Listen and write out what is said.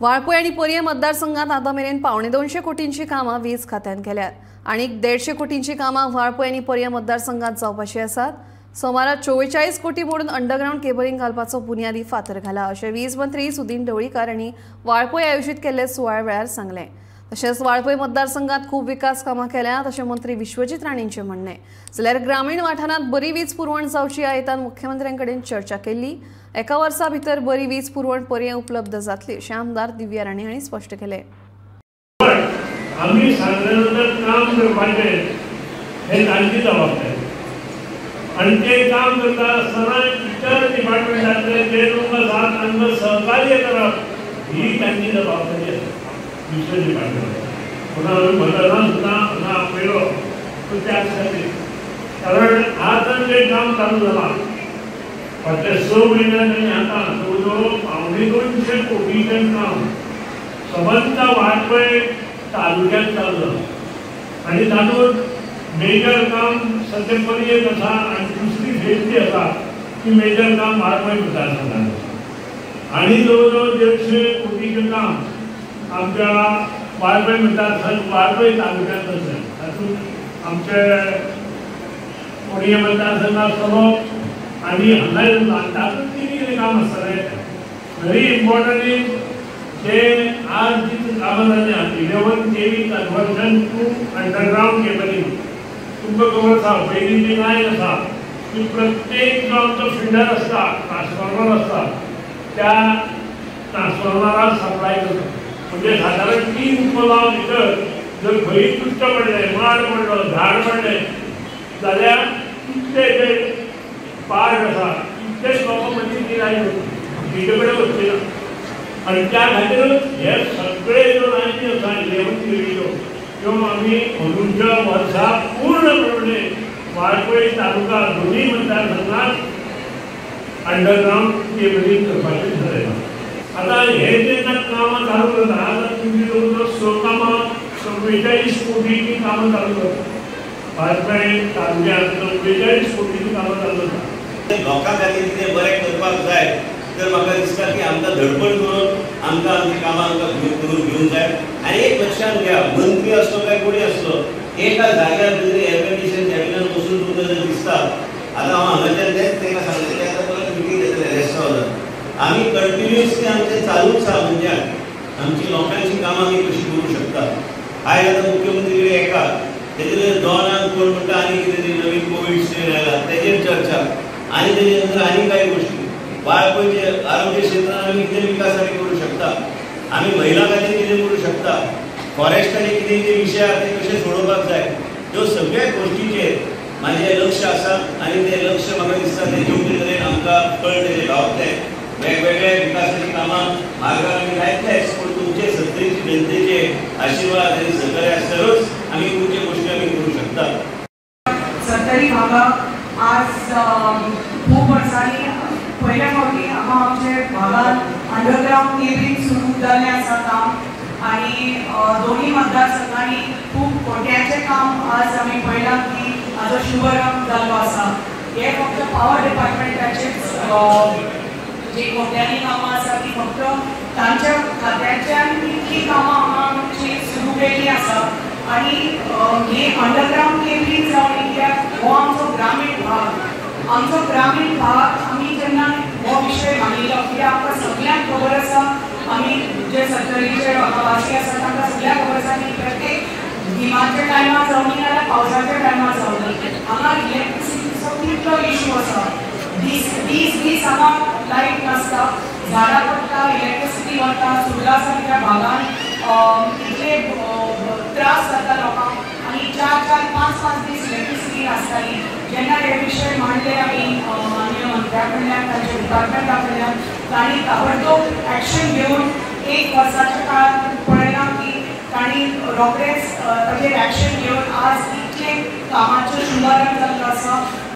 वाळपय आनी पर्यें मतदारसंघात आतां मेरेन 175 कोटींची कामां वीज खात्यान केल्यात आनी 150 कोटींची कामां वाळपय आनी पर्यें मतदारसंघात जावपाची आसात। सोमारा 44 कोटी मोडून अंडरग्रावंड केबलिंग घालपाचो बुन्यादी फातर घाला अशें वीज मंत्री सुदिन ढवळीकार हांणी वाळपय आयोजीत केल्ले सुवाळ्या वेळार सांगलें। तशेंच वाळपय मतदारसंघात खूब विकास कामां केल्यात अशें मंत्री विश्वजीत राणेंचें म्हणणें। जाल्यार ग्रामीण वाठारांत बरी वीज पुरवण जावची ह्या हेतान मुख्यमंत्र्यां कडेन चर्चा केल्ली। एका वर्सा भितर बरी वीज पुरवण पर्यें उपलब्ध जातली अशें आमदार दिव्या राणे हांणी स्पश्ट केलें। आमी सांगल्यानंतर काम करपाचें हें तांची जबाबदारी आनी ते काम करता आसतना इतर डिपार्टमेंटांतले जे लोक आसात तांकां सहकार्य करप ही तांची जबाबदारी आसा। दुसरे डिपार्टमेंट म्हणून आमी मतदान सुद्दां हांगा आपयलो तो त्याच खातीर, कारण आतां जें काम चालू जालां फाटल्या 6 म्हयन्यान आनी आतां जवळ जवळ 175 कोटीचें काम सबंद वाळपय तालुक्यात चालू जालां आनी तातूंत मेजर काम सद्या पर्येंत आसा आनी दुसरी फेज जी आसा ती मेजर काम वाळपय मतदारसंघात आसा आनी जवळ जवळ 150 कोटीचें काम आमच्या वाळपय मतदारसंघ वाळपय तालुक्यांत आसा। तातूंत आमचे पर्यें मतदारसंघ आसतलो आनी हांगाय तातूंत कितें कितें काम आसतलें। व्हेरी इम्पॉर्टंट is जे आज जी कामां जालीं 11 kV conversion to underground cabling. तुमकां खबर आसा पयलीं जी लायन आसा ती प्रत्येक जो आमचो फिडर आसता ट्रान्सफॉर्मर आसता त्या ट्रान्सफॉर्मराक सप्लाय करता। म्हणजे सादारण 3 पोलां भितर जर खंय तुटचो पडलें, माड पडलो, झाड पडलें जाल्यार तितले जे पार्ट आसा तितलेच लोकां मदीं ती लायन वता, तिचे कडेन वचची ना। आनी त्या खातीरूच हे सगळे ज्यो लायनी आसा 11 kVच्यो त्यो आमी अंदूच्या वर्सा पूर्णपणे वाळपय तालुका दोनूय मतदारसंघात अंडरग्रावंड केबलिंग करपाचें ठरयलां। आतां हे जेन्ना कामां चालू करता आतां तुमची जवळ जवळ 6 कामां 44 कोटीची कामां चालू करता वाळपय तालुक्यांत 44 कोटीची कामां चालू करता। लोकां खातीर कितें बरें करपाक जाय तर म्हाका दिसता की आमकां धडपड करून आमकां आमची कामां आमकां करून घेवंक जाय। आनी एक लक्षांत घ्या, मंत्री आसलो काय कोणी आसलो एका जाग्यार जरी एअर कंडिशन कॅबिनान बसून तुमकां जर दिसता, आतां हांव हांगाच्यान तेंच तांकां सांगलें की आतां परत मिटींग घेतले रेस्ट हावजार आमी कंटिन्युअसली आमचें चालूच आसा, म्हणजे आमची लोकांची कामां आमी कशी करूं शकता। आयज आतां मुख्यमंत्री कडेन एका तेजेर दोनांक कोण म्हणटा आनी कितें तरी नवीन कोवीड स्ट्रेन आयला तेजेर चर्चा आनी तेजे नंतर आनी कांय गोश्टी वाळपयचे आरोग्य क्षेत्रान आमी कितें विकास आमी करूं शकता, आमी महिला खातीर कितें करूं शकता, फॉरेस्टाचे कितें कितें विशय आसा ते कशे सोडोवपाक जाय, ह्यो सगळ्या गोश्टीचेर म्हाजें लक्ष आसा आनी तें लक्ष म्हाका दिसता तें योग्य तरेन आमकां कळटलें गावतलें। वेगवेगळ्या विकासाची कामां मार्गार आमी लायतलेच, पूण तुमचे सत्तरीचे जनतेचे आशिर्वाद आनी सहकार्य आसल्यारूच आमी तुमचे गोश्टी आमी करूं शकता। सत्तरी भागाक आज खूब वर्सांनी पयल्या फावटी हांगा आमचे भागांत अंडरग्रावंड केबलिंग सुरू जाल्लें आसा काम आनी दोनूय मतदारसंघांनी खूब कोट्यांचें काम आज आमी पळयलां की हाजो शुभारंभ जाल्लो आसा। हे फक्त पावर डिपार्टमेंटाचेच जी कोट्यांनी कामां आसा ती फक्त तांच्या खात्याच्यान इतलीं कामां हांगा आमची सुरू केल्लीं आसा आनी ही अंडरग्रावंड केबलिंग जावन कित्याक हो आमचो ग्रामीण भाग, आमचो ग्रामीण भाग आमी जेन्ना हो विशय मांडिल्लो कित्याक आमकां सगळ्यांक खबर आसा, आमी जे सत्तरीचे वासी आसा तांकां सगळ्यांक खबर आसा की प्रत्येक गिमाच्या टायमार जावनी नाल्यार पावसाच्या टायमार जावनी हांगा इलेक्ट्रिसिटीचो कितलो इशू आसा। दीस दीस दीस हांगा लायट नासता, झाडां पडटा, इलेक्ट्रिसिटी वता, सुर्ला सारक्या भागान इतले त्रास जाता लोकांक आनी 4 4 5 5 दीस इलेक्ट्रिसिटी नासताली। जेन्ना हे विशय मांडले आमी माननीय मंत्र्या कडल्यान, तांच्या डिपार्टमेंटा कडल्यान, तांणी ताबडतोब एक्शन घेवन 1 वर्साच्या काळात पळयलां की तांणी रोखडेच ताचेर एक्शन घेवन आज इतलें कामाचो शुभारंभ जाल्लो आसा।